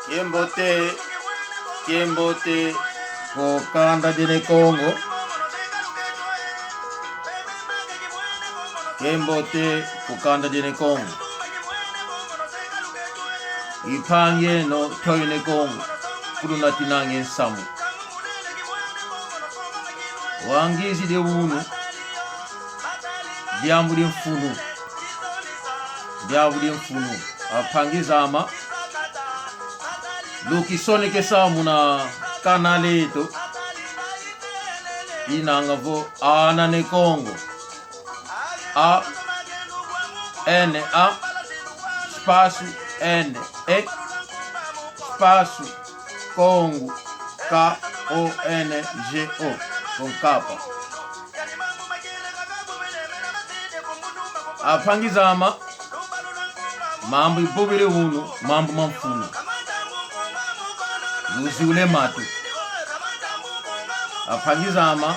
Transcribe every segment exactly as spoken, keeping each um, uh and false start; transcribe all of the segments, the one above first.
Kiambote, kiambote ku kanda dia Ne Kongo. Kiambote ku kanda dia Ne Kongo. I mpangi eno Toyo Ne Kongo, kulunatinange nsamu. Wangizidi unu diambu dia mfunu. Diambu dia mfunu. A mpangi zame, lukisonekesa muna kanale eto inanga vo Ana Ne Kongo. A, N, A, espaço, N, E, espaço, Kongo, K O N G O, com capa. A mpangi zame, mambu ivovele unu, mambu ma mfunu. Luziule matu. A mpangi zame,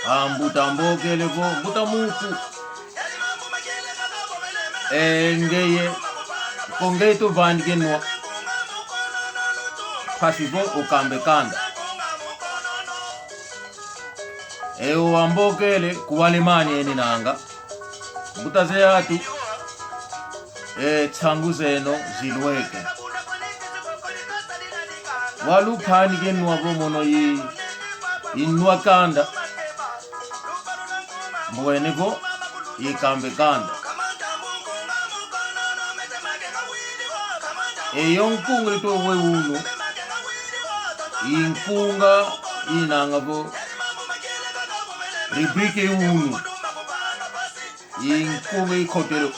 ambuta ambokele vo, mbuta muku. E ngeye, ko ngeye tuvani ke nwa. Mpasi vo ukamba e kanda. E o ambokele ku Alemanha eninanga. Mbuta zeto, e nsangu zeno zilweke. Walupani ke nwa vo mono i, inwa kanda. Mbwene vo ikamba e kanda. Eyo nkunga itwa we unu. I nkunga inanga vo rubrique unu. I nkunga ikotelo.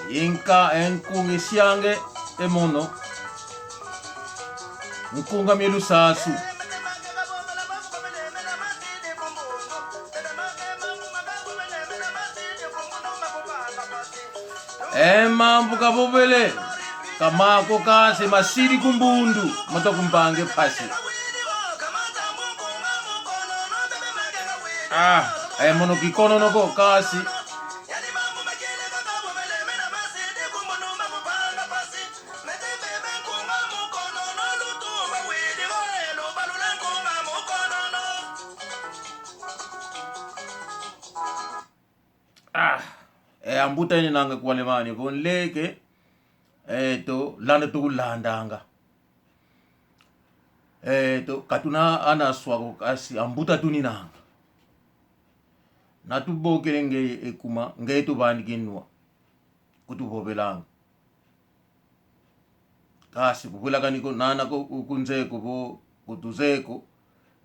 Inka, e nkunga isiange e mono. Nkunga mia lusasu. E mambu kavovele, ka mako kansi masidi ku mbundu, matwa kumpange mpasi. Ah, e mono kikononoko kansi. Ah, e ambuta eninanga ku Alemanha, vo nleke, eto, landa tukulandanga. Eto, ka tuna ana swa ko kansi ambuta tuninanga. Natubokele ngeye ekuma, ngeye tuvani ke nwa. Kutuvovelanga. Kansi kuvwilakani ko, nana ko, ku nzeye ko vo, ku tuzeye ko,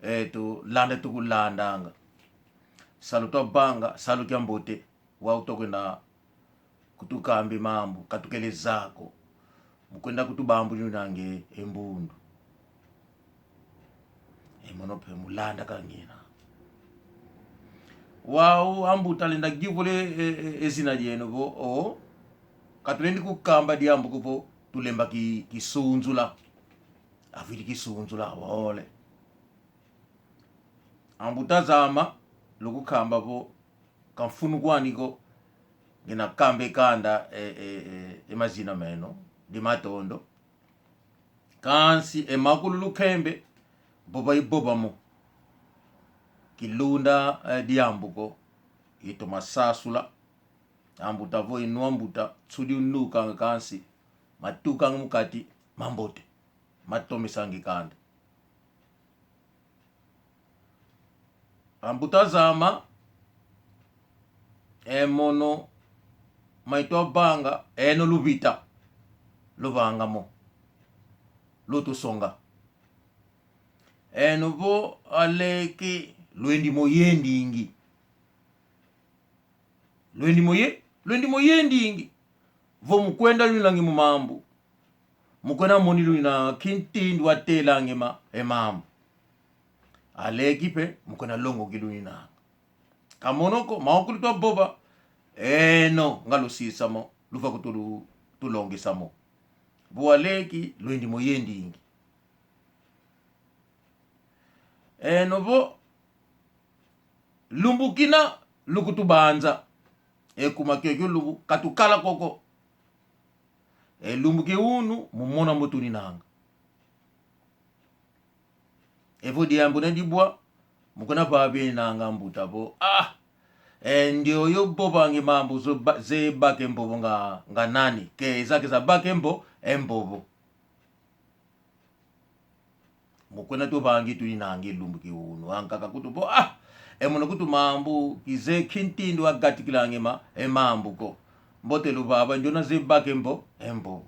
eto, landa tukulandanga. Salu twavanga, salu kiambote, wau tokena kutukamba e mambu, katukele zaya ko. Mukwenda kutubambulila nge e mbundu. E mono mpe mulanda kangina. Wau ambuta lenda givule e, e, e zina dieno vo, o, katulendi kukamba diambu ko vo, tulemba ki, kisunzula. Avwidi kisunzula, wole. Ambuta zame, lukukamba vo, ka mfunu kwani ko, ngina kamba e kanda, e, e, e, e mazina meno, di matondo. Kansi e makulu lukembe, vova ivova mo. Kilunda, e, diambu ko, itoma sasula. Ambuta vo inu ambuta, nsudi unukanga kansi, matukanga mu kati, mambote, matomesangi kanda. Ambuta zame, e mono, maitwa vanga, eno luvita, luvanga mo, lutusonga. Eno vo aleke, lwendi mo yendingi. Lwendi mo ye, lwendi mo yendingi. Vo mukwenda luninange mu mambu. Mukwenda moni lunina kintindu watelange ma, e mambu. Aleki mpe, mukwenda longoki luninanga. Ka mono ko, maokulu twavova, eno, nga lusisa mo, lufwa kutulu, tulongesa mo. Vo aleki, lwendi mo yendingi. Eno vo, lumbu kina lukutubanza. E kuma kiokio lumbu katukala koko. E lumbu kia unu, mumona mbo tuninanga. Evo diambu na dibwa, mukuna vava eninanga ambuta vo: Ah, e ndioyo vovangi mambu zo ba-, ze baka e mvovo nga, nga nani? Ke zake za baka e mvo-, e mvovo. Mukuna tuvangi tuninanga e lumbu kia unu. Ankaka kutu vo: Ah, e mono kutu mambu kize kintindu agatikilanga e ma-, e mambu ko. Mbote luvava ndiona ze baka e mvo-, e mvovo.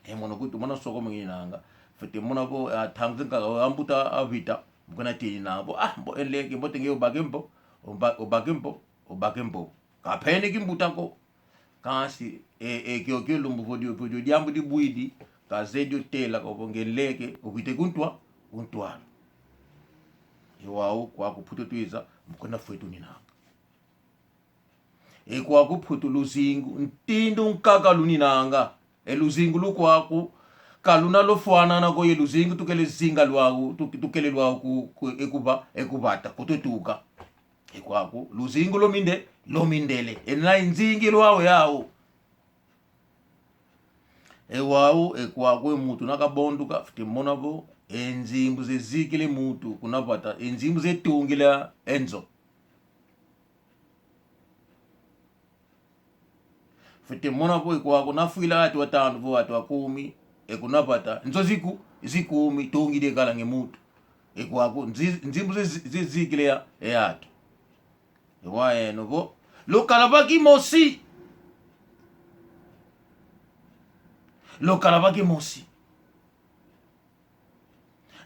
E mono kutu mwana soko mweninanga. Fwete mona vo, ah, ntangu zankaka ambuta a Vita, mukuna tininanga vo: Ah, mbo e nleke, mbote nge ubaka e mvo-, uba-, ubaka e mvo-, ubaka e mvovo. Kapene kimbuta ko. Kansi, e, e, kiokio lumbu vo dio, vo dio diambu dibwidi, kaze dio tela ko vo nge nleke, uvite ku ntwa-, ku ntwala. E wau kwaku Mputu twiza, mukuna fwe tuninanga. E kwaku Mputu luzingu, ntindu nkaka luninanga. E luzingu lukwaku, kaluna lufwanana ko ye luzingu tukele zinga lwau, tu-, tukele lwau ku, ku, e kuva-, e kuvata, kututuka. E kwaku, luzingu lominde-, lomindele. Ena e nzingi lwau yau. E wau, e kwaku, e mutu na kabonduka, fwete mona vo, e nzimbu zezikile mutu kuna vata, e nzimbu zetungila e nzo. Fwete mona vo e kwaku nafwila atu atanu vo atu akumi, e kuna vata, nzo ziku-, zikumi, tungidi e kala nge mutu. E kwaku, nzi-, nzimbu ze-, ze-, zezikile ya, e atu. E wau eno vo, lukala va kimosi. Lukala va kimosi.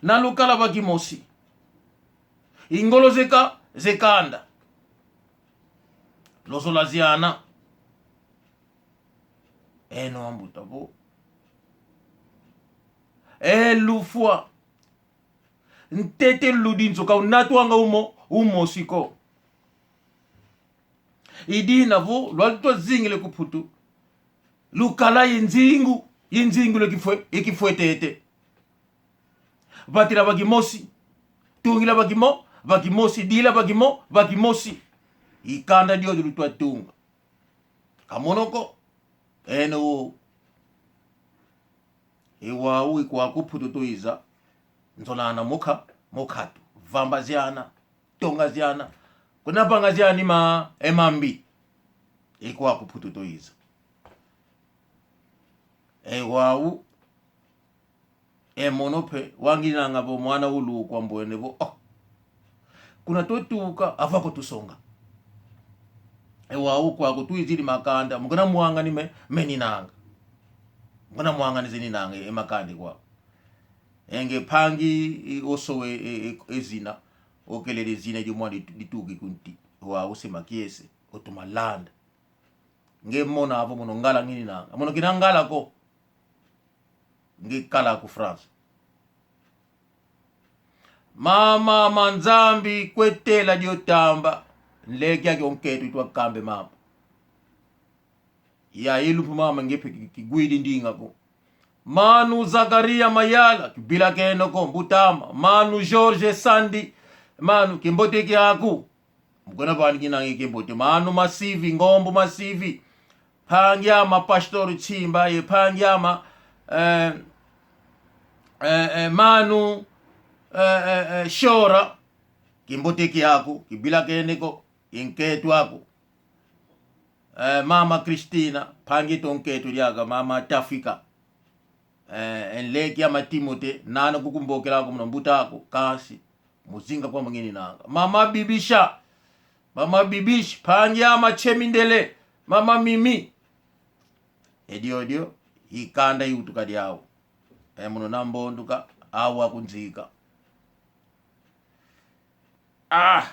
Na lukala va kimosi. E ngolo zeka-, ze kanda. Luzolaziana. Eno ambuta vo. E lufwa. Ntete ludi nzo ka unatwanga umo-, umosi ko. I dina vo, lwali twazingile ku Mputu. Lukala ye nzingu, ye nzingu lwe kifwe-, ye kifwetete. Vatila va kimosi. Tungila va kimo-, va kimosi. Dila va kimo-, va kimosi. I kanda dio lutwatunga. Ka mono ko. Eno. E wau i kwaku Mputu twiza. Nzolana moka-, mokatu. Vambaziana. Tongaziana. Kuna vangaziani ma-, e mambi. I kwaku Mputu twiza. E wau. E mono mpe, wanginanga vo mwana ulu kwa mbwene vo, oh. Kuna twatuka, ava ko tusonga. E wau kwaku twizidi makanda, mukuna mwangani me-, meninanga. Mukuna mwangani zeninanga, e makanda kwaku. E nge mpangi, e, osowe, e, e, e zina, okelele zina dio mwa ditu-, dituki kunti. E wau sema kiese, otuma landa. Nge mona avo mono ngala ngininanga. Mono kina ngala ko. Nge kala ku France. Mama Manzambi kwetela dio tamba. Nleke ake o nkento itwa kambe mama. Ya ilu mpu mama nge mpe ki-, kigwidi ndinga ko. Manu Zakaria Mayala, kivilakene ko, mbuta ama. Manu George Sandi, manu, kimbote kiaku. Mukuna vani kina nge kimbote. Manu Masivi, Ngombo Masivi. Mpangi ama Pastor Chimba, ye mpangi ama, eh, eh, eh, manu, eh, eh, eh, Shora. Kimbote kiaku, kivilakene ko, ye nkento aku. Eh, mama Christina, mpangi to nkento diaka, mama Tafika. Eh, e nleke ama Timote, nana kukumbokela ko muna mbuta aku, kansi, muzinga kwa mangini nanga. Mama Bibisha, mama Bibish, mpangi ama Chemindele, mama Mimi. E diodio, i kanda iutuka diau. E mono na mbonduka, awa kunzika. Ah!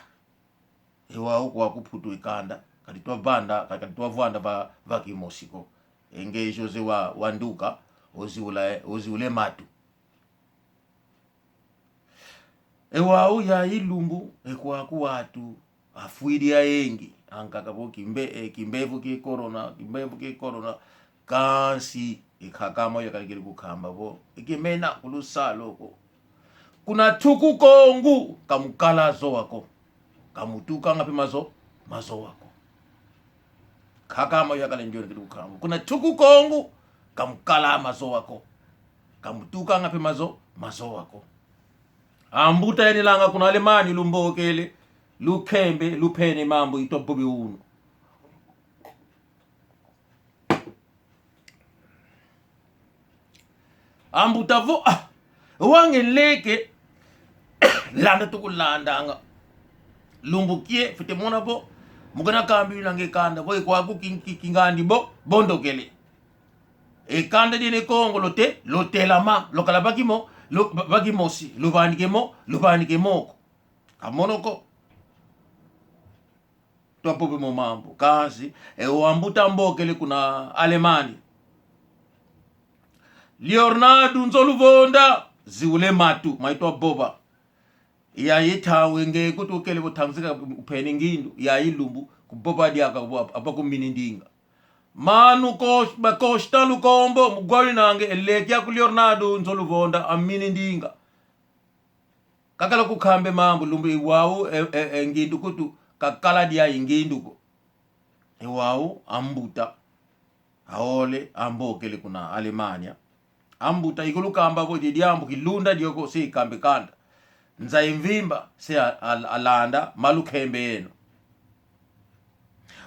E wau kwaku Mputu i kanda, kadi twavanda, kadi twavwanda va, va kimosi ko. E nge José wa, wanduka, oziula, oziule matu. E wau ya ilumbu, e kwaku watu, afwidi ayengi, ankaka vo kimbe-, eh, kimbevo ki corona, kimbevo ki corona, kansi, e nkakama yo kalikili kukamba vo, e kimena kulusalo ko. Kuna tuku Kongo, kamukala zowa ko. Kamutukanga mpe mazo-, mazowa ko. Kakama yakala ndiona kitu kukamba. Kuna tuku Kongo, kamukala mazowa ko. Kamutukanga pe mazo, mazowa ko. Ambuta yanilanga kuna Alemani lumbokele, lukembe, lupene mambu itwa bobi unu. Ambuta vo, ah, wange nleke, landa tukulandanga. Lumbu kie, fwete mona vo, mukana kambi nange kanda, vo, ekwaku king-, king-, kingandi bo, bondokele. E kanda die ne Kongo lote, lotelama, lokala bakimo, lo, ba-, bakimosi, luvanike mo, luvanike moko. Kamono ko. Twapopi mo mambu. Kansi, e wambuta mbokele kuna Alemani. Leonardo Nzoluvonda, ziwule matu, maitwa boba. Yayi tawe nge kutukele bo tangzika upene ngindu, yayi lumbu, kuboba diaka kubo ap-, apa kumini ndinga. Manu Kos-, ba Costa Lukombo, mugwali nange, eleki aku Leonardo Nzoluvonda, amini ndinga. Kakala kukambe mambu lumbu iwau, e, e, e, ngindu kutu, kakala dia ingindu ko. Iwau, ambuta. Aole, ambokele kuna Alemania. Ambuta, ikulukamba vo di diambu kilunda dioko se ikambe kanda. Nza imvimba, se a-, a-, alanda, malukembe eno.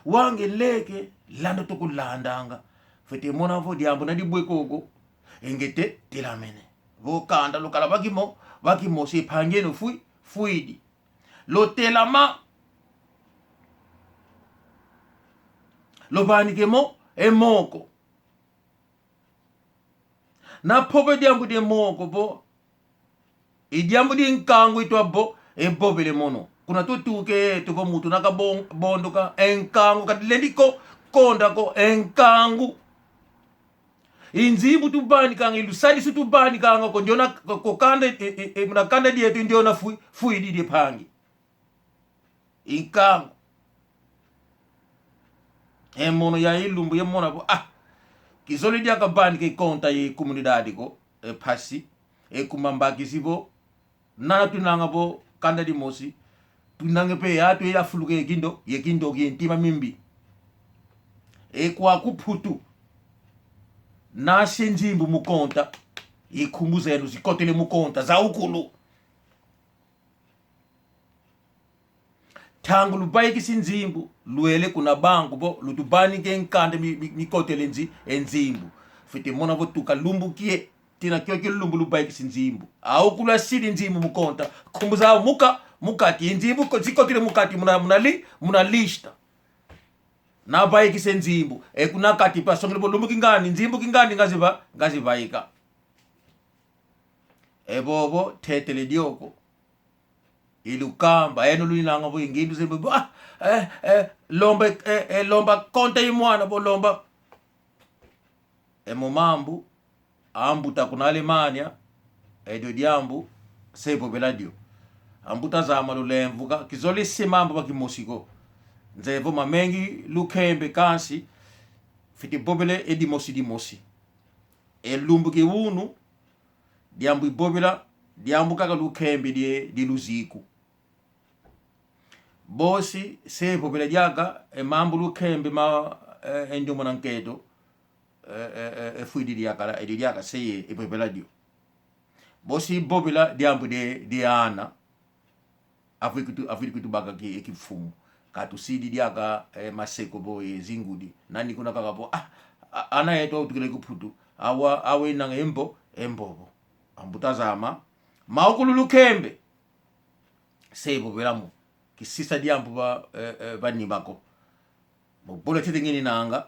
Wange nleke, landa tukulandanga. Fwete mona vo diambu na dibwe koko. Engete, telamene. Vo kanda lukala bakimo, bakimo se pangeno fwi, fwidi. Lotelama. Lobanikemo, e moko. Na pope diambu die moko vo. I diambu die nkangu itwa bo, e bobele mono. Kuna tutuke, tuvo mutu naka bon-, bondoka, e nkangu kadilendi ko, konda ko, e nkangu. I nzimbu tubanikanga, i lusadisu tubanikanga, ko ndiona, ko, ko kanda, e, e, e, muna kanda dietu ndiona fwi-, fwidi die pangi. I nkangu. E mono yayi lumbu ye mona vo, ah, kizole diaka banika e konta ye komunidade ko, e mpasi, e kuma mbakisi vo, nana tunanga vo, kanda dimosi, tunange pe atu ye afuluke ye kindo, ye kindo ye ntima mimbi. E kwaku Mputu, nasi nzimbu mu konta, e nkumbu zeno zikotele mu konta, za ukulu. Ntangu lubaikisi nzimbu, lwele kuna banku vo, lutubanike nkanda mi, mi, mikotele nzi-, e nzimbu. Fwete mona vo tuka lumbu kie, tina kiokio lumbu lubaikisi nzimbu. Au kulu asidi nzimbu mu konta, nkumbu zau muka, mu kati, e nzimbu ko-, zikotele mu kati, muna, muna li-, muna lista. Nabaikise nzimbu, e kuna kati pe asongele vo lumbu kingani, nzimbu kingani ngazi ba-, ngazi baika. E bobo, tetele dioko. Ilukamba, eno luninanga vo ingindu zembe, ah, eh, eh, lomba, eh, eh, lomba konta i mwana vo lomba. E mo mambu, ambuta kuna Alemania, edio diambu, se vovela dio. Ambuta zame lulemvuka, kizole se mambu va kimosi ko. Nze vo mamengi lukembe kansi, fwete vovela e dimosi dimosi. E lumbu ki unu, diambu ivovela, diambu kaka lukembe die, die luziku. Bosi, se vovela diaka, e mambu lukembe ma, e, e ndio mwana nketo, e, e, e, e fwidi diaka la, e di diaka se ye, e vovela dio. Bosi vovela diambu die, die ana, Avwidi kutu-, avwidi kutubaka ki, e kimfumu. Katusidi diaka, eh, maseko vo, eh, zingudi. Nani kuna kaka vo, ah, a-, ana yetu autukile ku Mputu. Awa, awa inanga e mbo-, e mbovo. Ambuta zame. Mau kulu lukembe. Se vovela mo. Kisisa diambu va, eh, eh, va nima ko. Mo bola tete ngini nanga.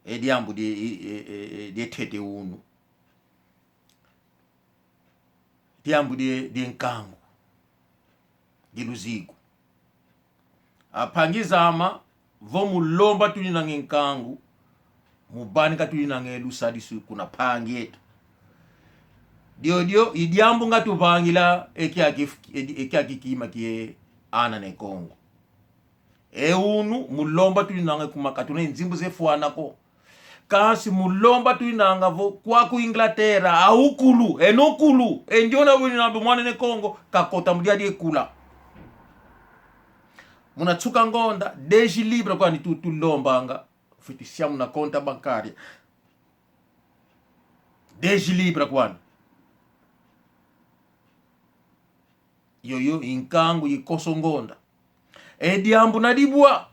E diambu die, e, e, e, e, die tete unu. Diambu die, die nkangu, die luziku. Ampangi zame, vo mu lomba tuninanga e nkangu, mu vanika tuninanga e lusadisu kuna mpangi eto. Diodio, i diambu nga tuvangila e kiaki, e kiaki kima kie Ana Ne Kongo. E unu, mu lomba tuninanga kuma katuna e nzimbu zefwana ko. Kansi mu lomba tuninanga vo, kwaku Inglaterra, awu kulu, eno kulu, e ndiona wina vo mwana Ne Kongo, kakota mu dia die kula. Muna nsuka ngonda, dez libra kwani tu, tulombanga, Fiti siamu na conta bancária. Dez libra kwani. Yoyo i nkangu, i koso ngonda. E diambu na dibwa.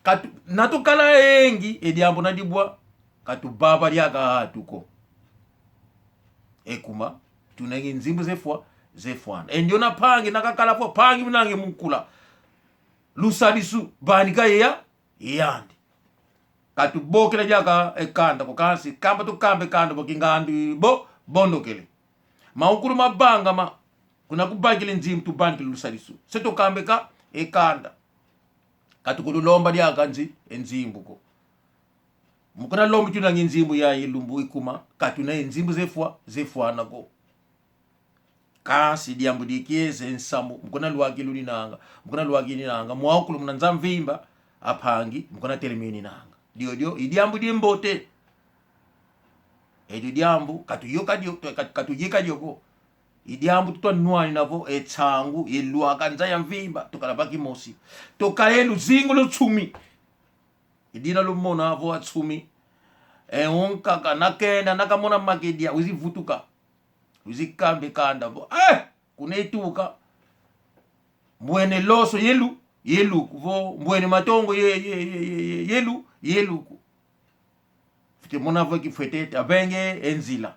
Katu-, na tukala engi, e diambu na dibwa. Katuvava diaka atu ko. E kuma, tunange nzimbu zefwa, zefwana. E ndiona mpangi, na kakala fwa, mpangi unange mukula. Lusadisu, vanika ye ya, yandi. Katubokela diaka e kanda ko, kansi kamba tukamba e kanda vo kingandi vo, bondokele. Maukulu mavanga ma, kuna kubakile nzimbu tuvanikile lusadisu. Se tukamba ka e kanda. Katukululomba diaka nzi-, e nzimbu ko. Mu kuna lomba tunange nzimbu ya ilumbu i kuma, katuna e nzimbu zefwa, zefwana ko. Kansi diambu di kiese nsamu, mu kuna lwaki luninanga, mu kuna lwaki ninanga, mwaukulu muna nza mvimba, a mpangi, mu kuna telemi ninanga. Diodio, i diambu di mbote. Edio diambu, katuyoka dio, kat-, katuyika dio ko. I diambu tutwa nwanina vo, e nsangu, e lwaka nza ya mvimba, tukala va kimosi. Tuka e luzingu lu nsumi. I dina lumona vo a nsumi. E unkaka, na kenda, na kamona makedia, wizi vutuka. Wizi kamba e kanda vo, eh, kuna ituka. Mbwene loso ye lu-, ye luku vo, mbwene matongo ye, ye, ye, ye, ye, ye lu-, ye luku. Fiti mona vo kifwetete, avenge e nzila.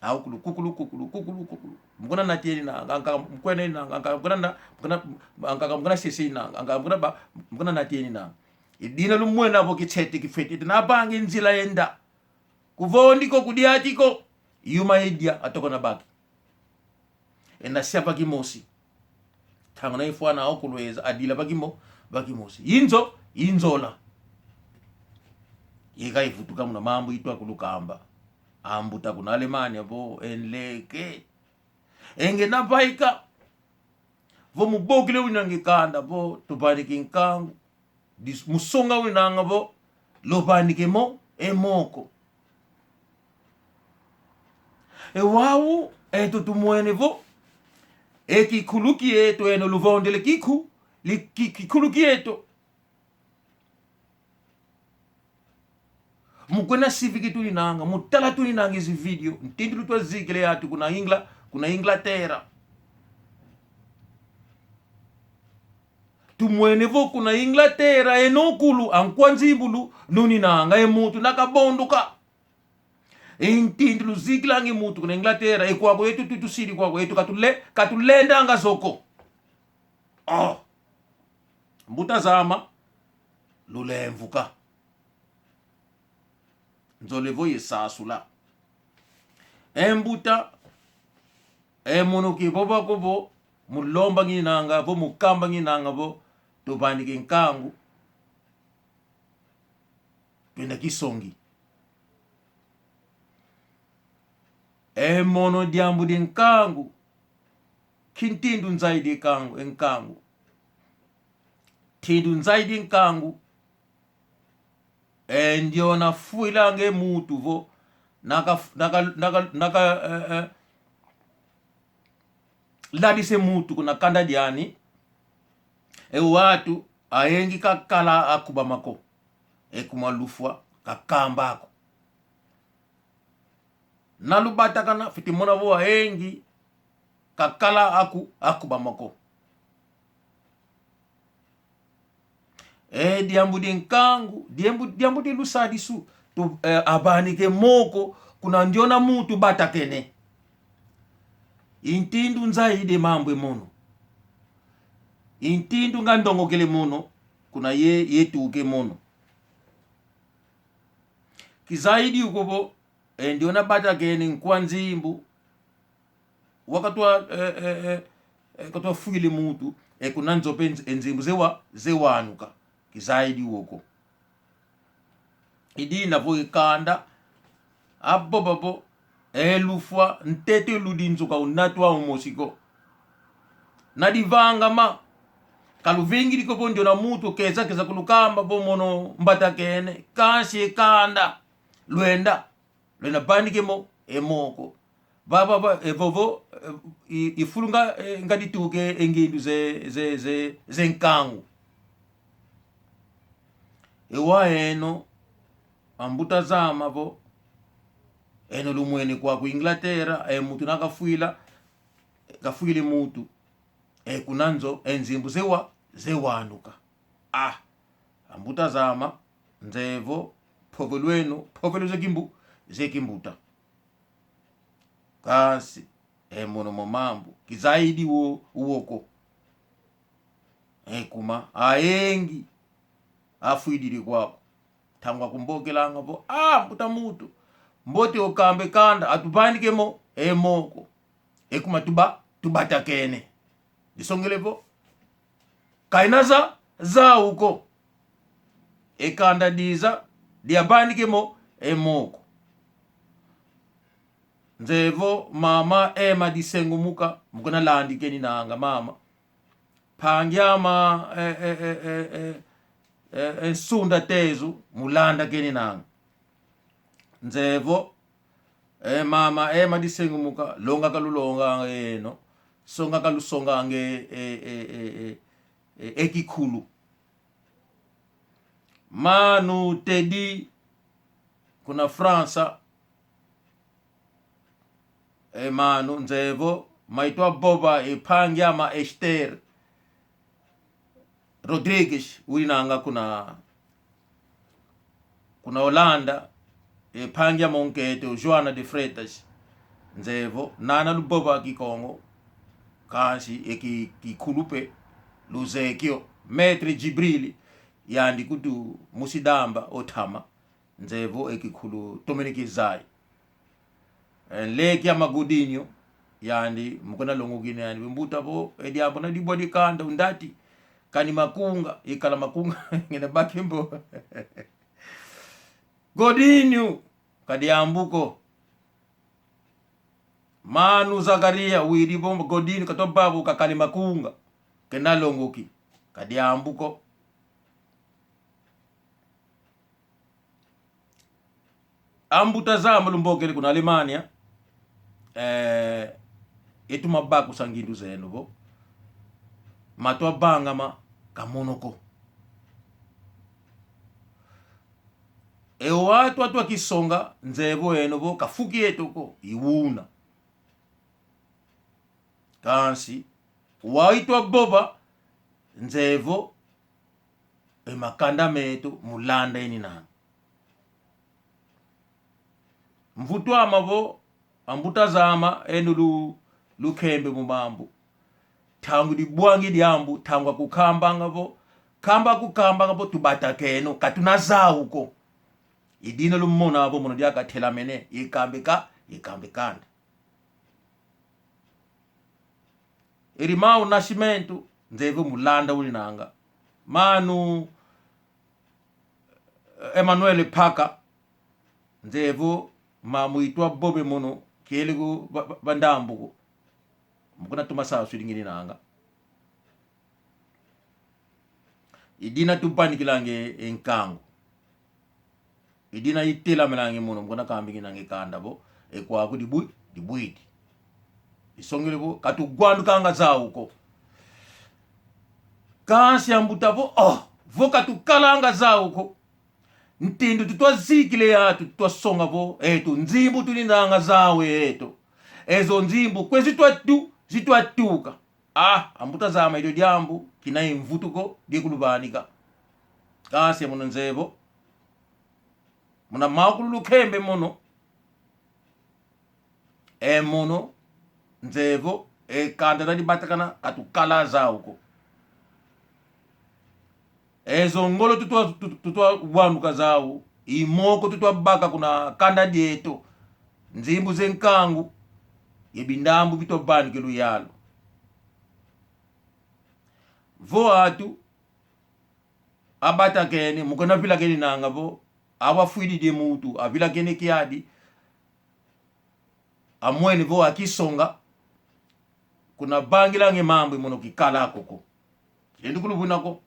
Aukulu, kukulu, kukulu, kukulu, kukulu. Mu kuna natieni na, nka, nka, mu kwenda na, nka, nka, mu kuna na, mu kuna, nka, nka, mu kuna sisi na, nka, nka, mu kuna ba, mu kuna natieni na. I dina lumwena vo kitete, kifwetete, na avanga e nzila enda. Kuvondi ko, kudiati ko. Yuma idia, atoko na baki. Enda sia va kimosi. Ntangu na ifwana akulweza, adila va kimo-, va kimosi. Inzo-, inzola. Yeka ivutuka muna mambu itwa kulukamba. Ambuta kuna Alemanha vo, e nleke. E nge na vaika. Vo mubokele winange kanda vo, tuvanike nkangu. Dis-, musonga winanga vo, luvanike mo, e moko. E wau, eto tumwene vo, e kikulu kieto, eno luvondele kiku-, li-, ki-, kikulu kieto. Mu kuna sivi ki tuninanga, mu tala tuninanga ezi video, ntindu lutwa zikile atu kuna Ingla-, kuna Inglaterra. Tumwene vo kuna Inglaterra, eno kulu, ankwa nzimbulu, nuninanga, e muntu na kabondoka. E ntindu luzikilanga e muntu kuna Inglaterra, e kwako etu tu-, tusidi kwako etu katule-, katulendanga zo ko. Oh. Mbuta zama, lulemvuka. Nzole vo ye sasula. E mbuta, e mono kivova ko vo, mulomba nginanga vo, mukamba nginanga vo, tuvanike nkangu. Twenda kisongi. E mono diambu di nkangu. Ki ntindu nzaidi nkangu, nkangu. Ntindu nzaidi nkangu. E ndiona fuilanga e mutu vo, naka, naka, naka, naka, eh, eh, ladisa e mutu kuna kanda diani, e watu, ayengi kakala akubama ko, e kuma lufwa, kakamba ko. Na lubatakana, fiti mona vo ayengi, kakala aku-, akubama ko. E diambu di nkangu, diambu, diambu di lusadisu, tu, eh, avanike moko, kuna ndiona mutu batakene. I ntindu nzaidi e mambu e mono. I ntindu nga ndongokele mono, kuna ye, ye tuke mono. Kizaidi uko vo, e ndiona batakene nkwa nzimbu, wakatwa, eh, eh, eh, eh, katwa fwile mutu, e kuna nzope nz-, e nzimbu zewa-, zewanuka. Kizaidi woko. I dina vo e kanda, abo babo, e lufwa, ntete ludi nzoka unatwa umosi ko. Na divanga ma, kaluvingidi ko vo ndiona mutu keza keza kulukamba vo mono mbatakene, kansi e kanda, lwenda. Lwena vanike mo, e moko. Vava, va, e vovo, eh, i, i fulu nga, eh, nga dituke e ngindu ze, ze, ze, ze nkangu. Ewa eno, ambuta zame vo, eno lumwene kwaku Inglaterra, e muntu na kafwila, kafwile muntu. E kuna nzo, e nzimbu zewa, zewanuka. Ah, ambuta zame, nze vo, mpovelo eno, mpovelo ze kimbu-, ze kimbuta. Kansi, e mono mo mambu, kizayidi wo, wo ko. E kuma, ayingi, afwididi kwaku. Ntangu akumbokelanga vo, ah, mbuta muntu, mbote okamba e kanda, atuvanikemo e moko. E kuma tuba-, tubatakene. Disongele vo, kaina za-, zau ko. E kanda diza, diavanikemo e moko. Nze vo, mama Emma Disengumuka, mu kuna landi keninanga, mama. Mpangi ame, e, e, Nsunda Tezu, mu landa keninanga. Nze vo, e, mama Emma Disengumuka, longa kalulonga eno, songa kalusonga nge, e, e, e, e, e, e kikulu. Manu Teddy, kuna França, e manu, nze vo, maitwa vova, e mpangi ame Esther Rodrigues, ulinanga kuna, kuna Holanda, e mpangi ame onkete, o Joana de Freitas, nze vo, nana luvova Kikongo, kansi e ki-, kikulu pe, luzeye kio, Maître Djibril, yandi kutu musi Damba, o ntama, nze vo e kikulu tomene kizayi. E, nleke ame Godinho, yandi, mu kuna longokina yandi, mbuta vo, e diambu na dibwa di kanda, undati, kani makunga, ikala makunga, ngina baki mbo. Godinho, ka diambu ko. Manu Zakaria, widi vo Godinho, katwa vava vo kakali makunga. Kena longoki, ka diambu ko. Ambuta zame lumbokele kuna Alemanha, eh, e tuma bakusa ngindu zeno vo, matwa vangama ka mono ko. E wau atwa kisonga, nze vo eno vo, ka fu kieto ko, i una. Kansi, wau itwa vova, nze vo, e makanda meto, mu landa eninanga. Mvutu ame vo, ambuta zame, eno lu-, lukembe mu mambu. Ntangu dibwangi diambu, ntangu akukambanga vo, kamba akukambanga vo, tubatakeno, ka tuna zau ko. I dina lumona vo, mono diaka telamene, ikamba e ka-, ikamba e kanda. Irmão Nascimento, nze vo mu landa ulinanga. Manu, eh, Emmanuel Paka, nze vo mamu itwa vove mono, kiele ku va, va, va ndambu ko. Mu kuna tuma sa sudi ngininanga. I dina tuvanikilanga e nkangu. I dina itelamelanga mono, mu kuna kambi ngininanga e kanda vo, e kwaku dibwi-, dibwidi. Isongele vo, ka tugwanukanga zau ko. Kansi ambuta vo, oh, vo ka tukalanga zau ko. Ntindu tutwa zikila e atu, tutwa songa vo, eto, nzimbu tuninanga zau eto. Ezo nzimbu, kwe zitwa tu-, zitwa tuka. Ah, ambuta zame, ilio diambu, kina i mvutu ko, die kuluvanika. Kansi mono nze vo, muna mau kulu lukembe mono. E mono, nze vo, e kanda na dibatakana, ka tukala zau ko. Ezo ngolo tutwa, tut-, tutwa wanuka zau, i moko tutwa baka kuna kanda dieto, nzimbu ze nkangu, ye bindambu bitwa vanikila luyalu. Vo atu, abatakene, mu kuna vilakene nanga vo, awa fwididi e muntu, avilakene kiadi, amwene vo akisonga, kuna vangilanga e mambu e mono kikala ko ko. Kilendi kuluvuna ko.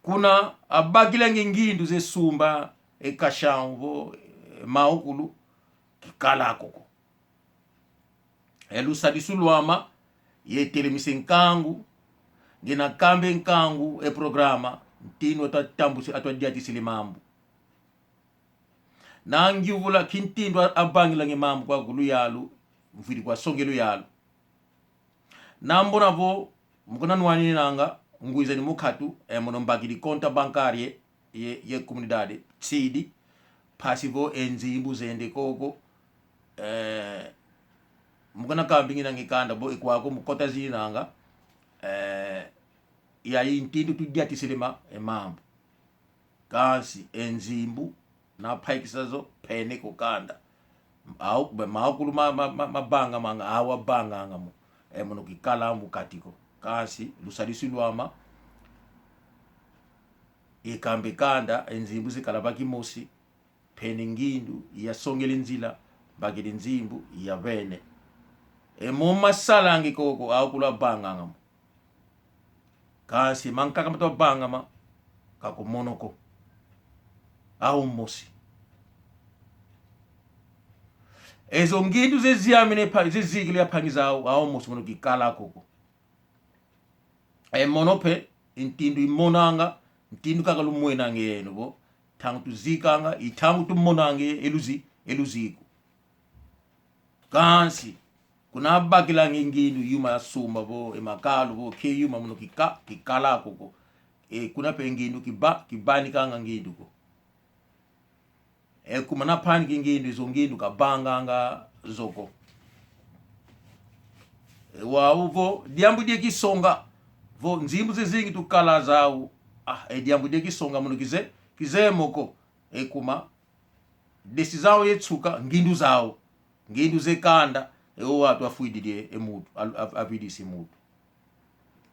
Kuna abakilanga e ngindu ze sumba, e caixão vo, e mau kulu, kikala ko ko. E lusadisu lwame, ye telemisa e nkangu, ngina kamba e nkangu, e programa, Ntindu atwa tambusi, atwa diatisili mambu. Na ngyuvula ki ntindu a-, abangilangi mambu kwaku luyalu, mvwidi kwa songelu yalu. Na mbona vo, mu kuna nwaninanga, ngwizani mu katu, e mono mbakidi conta bancária ye, ye, ye comunidade, tsidi, mpasi vo e nzimbu zende koko, eh, mu kuna kambinginanga e kanda vo, e kwaku mu kota zinanga, eh, yayi ntindu tudiatisile ma, e mambu. Kansi e nzimbu, na mpaikisa zo, pene ko kanda. Au, be, maukulu ma, ma, ma, mabangamanga, au abanganga mo. E mono kikala mu kati ko. Kansi, lusadisu lwama, ikamba e kanda, e nzimbu zikala va kimosi, pene ngindu, yasongele nzila, mbakidi nzimbu, yavene. E mo masalangi koko, aukulu abanganga mo. Kansi mankaka matwa bangama, ka ko mono ko. Au mosi. E zo ngindu zeziamene pa, zezikile ya mpangi zau, au mosi mono kikala koko. E mono mpe, ntindu imonanga, ntindu kaka lumwenanga yeno vo, ntangu tuzikanga, i ntangu tumonanga e luzi, e luziku. Kansi, kuna bakilanga e ngindu yuma ya sumba vo, e makalu vo, ke yuma mono kika, kikala koko. E kuna mpe ngindu kiba, kibanikanga ngindu ko. E kuma na paniki ngindu, e zo ngindu kabanganga zo ko. E wau vo, diambu die kisonga, vo nzimbu zezingi tukala zau. Ah, e diambu die kisonga mono kize, kize mo ko. E kuma, decisão ye nsuka, ngindu zau. Ngindu ze kanda, e o watu afwididi e mutu, a, a, avidisi mutu.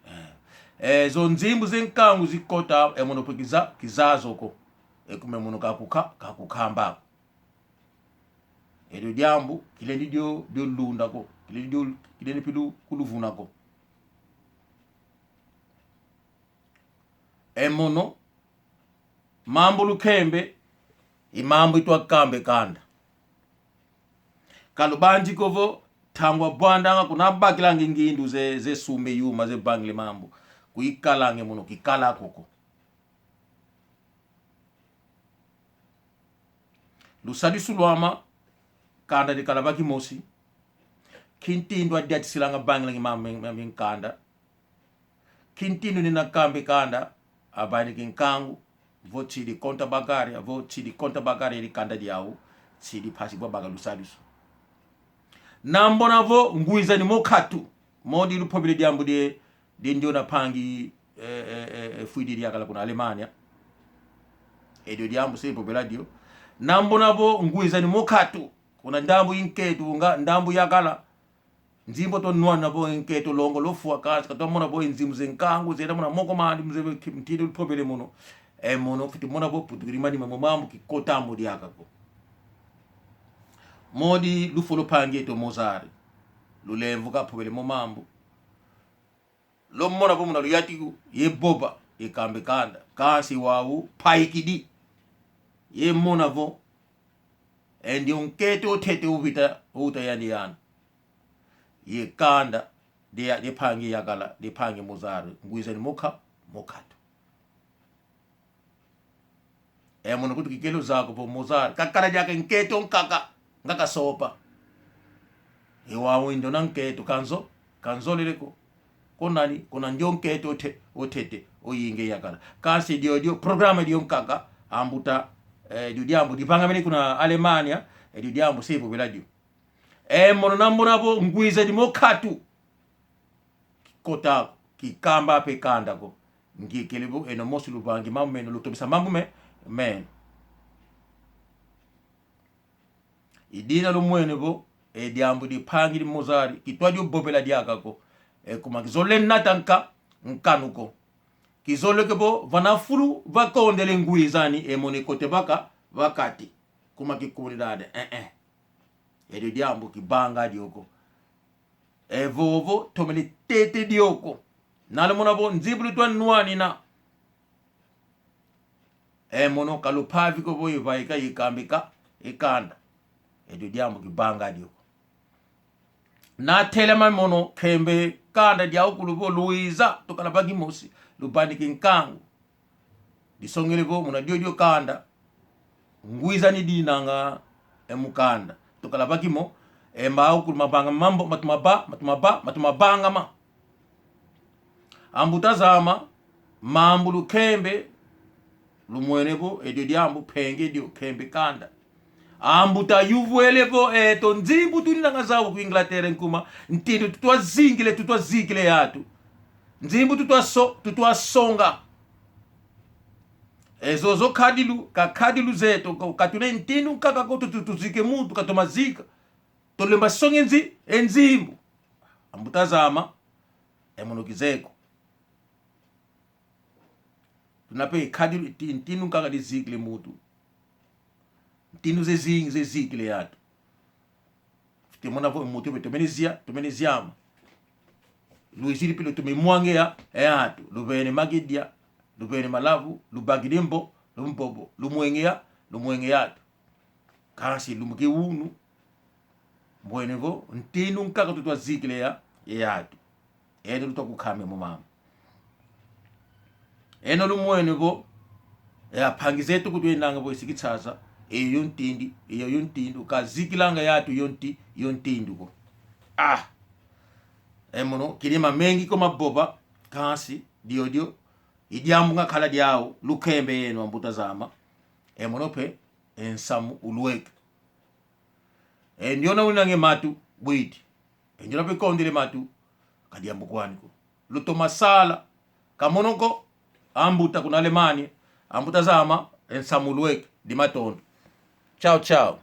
Eh, eh, zo nzimbu ze nkangu zikota, e mono mpe kiza, kiza zo ko. E kuma e mono kakuka, kakukamba ko. E dio diambu, kilendi dio, dio lunda ko. Kilendi dio, kilendi mpe lu, kuluvuna ko. E mono, mambu lukembe, i mambu itwa kamba e kanda. Ka lubanzi ko vo, ntangu abwandanga kuna bakilanga e ngindu ze, ze sumba e yuma, ze bangila e mambu. Kuikalanga e mono, kikala koko. Lusadisu lwama, kanda dikala va kimosi. Ki ntindu adiatisilanga bangilanga e mambu me, me, me nkanda. Ki ntindu nina kamba e kanda, abaniki nkangu, vo tsidi conta bancária, vo tsidi conta bancária di kanda diau, tsidi mpasi vo baka lusadisu. Na mbona vo, ngwizani mo katu, modi lupobele diambu die, die ndiona mpangi, eh, eh, eh, eh, fwidi diakala kuna Alemanha. E dio diambu se popela dio. Na mbona vo, ngwizani mo katu, kuna ndambu i nkento nga, ndambu yakala. Nzimbu twanwana vo nkento longo lofwa kansi, katwamona vo nzimbu ze nkangu, zenda muna moko mandi, mze ntidi lupobele mono. E mono, fwiti mona vo putukidi manima mo mambu kikota mo diaka ko. Modi lufolo mpangi eto Mozart. Lulemvuka pobele mo mambu. Lumona vo muna luyatiku, ye boba, ye kamba e kanda. Kansi wau, mpaikidi. Ye mona vo, e ndio nkento otete uvita, uta yandi yandi. Ye kanda, die, die mpangi yakala, die mpangi Mozart, ngwizani mo ka, mo katu. E mono kutu kikele zaya ko vo Mozart, kakala diaka nkento nkaka, nga kasopa. E wau ndiona nkento kanzo, kanzolele ko. Ko nani, ko na ndio nkento ote, otete, oyingi yakala. Kansi dio dio, programa dio nkaka, ambuta, eh, dio diambu, divangamene kuna Alemanha, eh, dio diambu, se vovela dio. E mono na mbona vo ngwizani mo katu. Kikota, kikamba mpe kanda ko. Ngikele vo eno mosi luvangi mambu meno, lutobesa mambu me, meno. I dina lumwene vo, e diambu di mpangi di Mozart, kitwa dio vovela diaka ko. E kuma kizole nata nka, nkanu ko. Kizole ke vo, vana fulu, vakondele ngwizani, e mono ikote vaka, va kati. Kuma ki comunidade, eh, eh. E dio diambu kivanga dio ko. E vovo, tomele tete dio ko. Na lumona vo, nzimbu lutwa nwanina. E mono ka lupavi ko vo ivaika ikambika, ikanda. E dio diambu kivanga dio ko. Na telama mono kembe kanda diaukulu vo luiza, tukala va kimosi, luvaniki nkangu. Disongele vo muna diodio kanda, ngwiza ni dinanga e mu kanda. Tukala bakimo, e mbau kulu mabanga mambo, matumaba, matumaba, matumabanga ma. Ambuta zama, mambu lukembe, lumwene vo, edio diambu, penge dio, kembe kanda. Ambuta yuvwele vo, eto, nzimbu tuninanga zau ku Inglaterra nkuma, ntindu tutwa zingile, tutwa zikile yatu. Nzimbu tutwa so-, tutwa songa. Ezo zo kadilu, ka kadilu zeto, ka, katuna ntindu nkaka ko tu-, tu-, tuzike muntu, katoma zika. Tolemba songe nzi-, e nzimbu. Ambuta zama, e mono kizeye ko. Tuna pe kadilu ti-, ntindu nkaka dizikile muntu. Ntindu zezingi, zezikile yatu. Fite mona vo muntu pe tomene zia, tomene ziama. Lwizidi pe lutomene mwange ya, e yatu. Luvene magedia, luvene malavu, lubakidi mbo, lumbobo, lumwenge ya, lumwenge yatu. Kansi lumbu kia unu, mbwene vo, ntindu nkaka tutwa zikile ya, e yatu. Eno lutwa kukame mo mama. Eno lumwene vo, e ampangi zeto kutwendanga vo isi Kinshasa, eyo yo ntindi, eyo yo ntindu, kazikilanga yatu yo nti-, yo ntindu ko. Ah! E mono, kidi mamengi ko ma vova, kansi, diodio, i diambu ngakala diau, lukembe eno ambuta zama. E mono pe, e nsamu ulweke. E ndiona unange matu, bwidi. E ndiona pe kondele matu, ka diambu kwani ko. Lutoma sala, ka mono ko, ambuta kuna Alemanha, ambuta zama, e nsamu ulweke, di matondo. Ciao, ciao.